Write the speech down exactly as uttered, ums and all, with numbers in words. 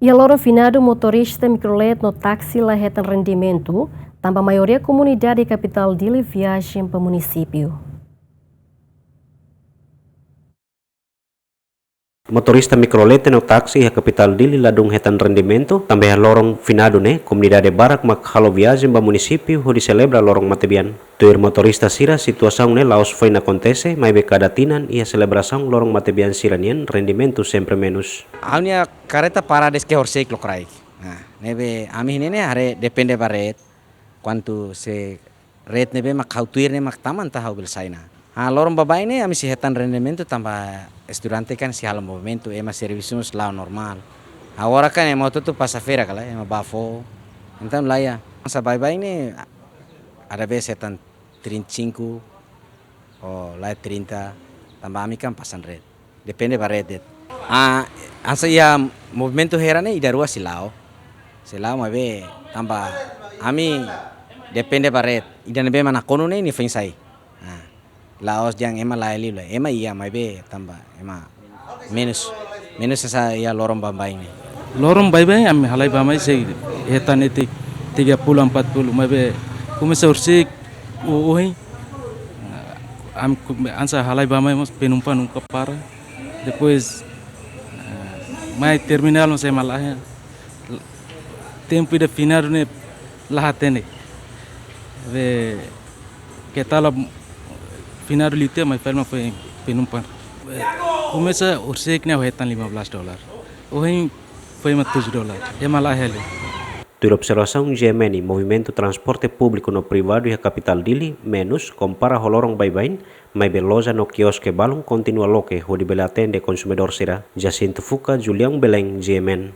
Iha loron finadu, motorista mikrolet no táksi la hetan rendimentu, tanba maioria komunidade iha kapitál Dili viajen ba munisípiu. Motorista mikrolet no táksi iha kapitál Dili ladún hetan rendimentu, tanba iha loron finadu ne'e, komunidade barak mak halo viajen ba munisípiu hodi selebra loron matebian. Tuir motorista sira, situasaun ne'e la'ós foin akontese, maibé kada tinan iha selebrasaun loron matebian sira-nian rendimentu sempre menus. Ha'u-nia karreta para de'it ke horisehik lokraik. Nah, ne'ebé ami ne'e ne'e haree depende ba ret, kuantu se ret ne'ebé mak ha'u tuir ne'e mak tama entaun ha'u bele sai ona. Ah, loron baibain ne'e ami sei hetan rendimentu tanba estudante kan sei halo movimentu, ema servisu mós la'o normál. Agora kan ema hotu-hotu pasa feira kala, ema bá fó. Entaun laiha. Hanesan baibain ne'e ada vez hetan trinta e cinco ou laiha trinta, tanba ami kan pasan ret. Depende ba ret de'it. Ah, hanesan iha movimentu hera ne'e ida rua sei la'o. Sei la'o maibé tanba ami depende ba ret. Ida ne'ebé mak nakonu ne'e nia foin sai. Ah, la'ós dehan ema laiha liu lae. Ema iha maibé tanba ema menus. Menus hanesan iha loron baibain ne'e. Loron baibain ami halai bá-mai sei hetan netik tiga puluh, empat puluh, maibé komesa horisehik ohin, ami ku-, hanesan halai bá-mai mós penumpang nunka para. Depois, eh, mai terminál mós ema laiha. Tempu ida finadu ne'e la hatene. Be, ke tala finadu liu tiha, mai fali mak foin penumpang. Komesa horisehik ne'e ha'u hetan lima belas dolar. Ohin foin mak tujuh dolar. Ema laiha liu. Tuir observasaun G M N, movimentu transporte públiku no privadu iha kapitál Dili menus kompara ho loron baibain, maibé loja no kioske balun kontinua loke hodi bele atende konsumidór sira. Jacinto Fuca, Julião Belém, G M N.